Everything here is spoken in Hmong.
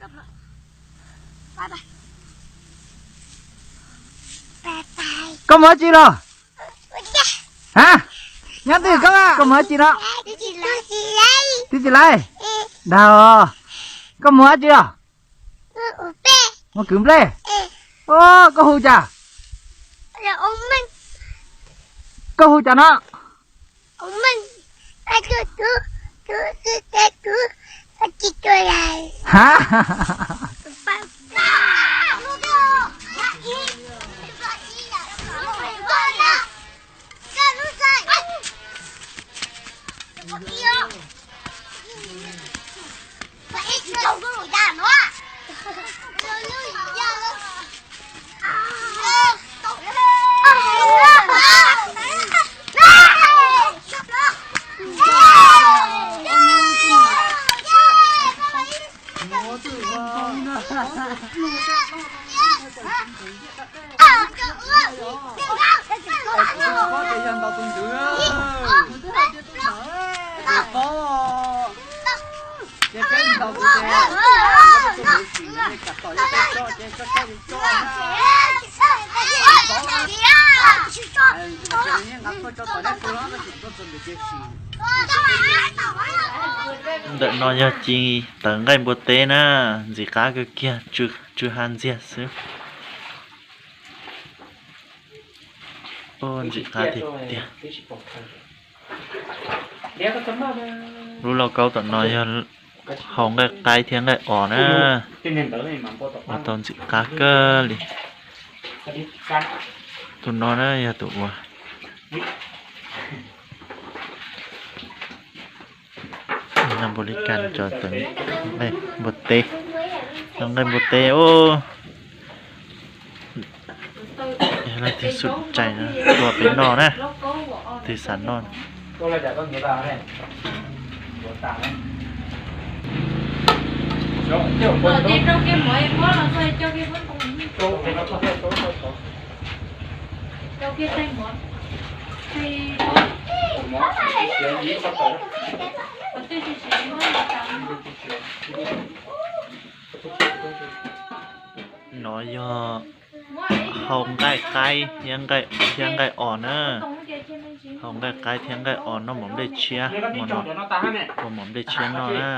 Koj mus dab tsi los? Ha? Nyob twg koj? Koj mus dab tsi no? Twb tsis laiv. Dag os. Koj mus dab tsi los? Mus kwv nplej. Koj hu cas? Koj hu cas no? Ha? Ntawm no yog ci tawv nqaij npua teb na, ntxim qab kawg kiag, tsw ha ntxiag xwb. Ntxim qab tiag tiag. Lub lauj kaub tom no yog hau nqaij qaib thiab nqaij os na. Ua tau ntxim qab kawg li. Tus no na yog tus ua npau li kas cov tawv nqaij npua teb. Nqaij npua teb ub. Leej twg xum tsaim no tua peb noj na, twg xav noj. No yog hau nqaij qaib thiab nqaij os na. Hau nqaij qaib thiab nqaij os noj mov nplej tshiab, ua mov nplej tshiab noj na.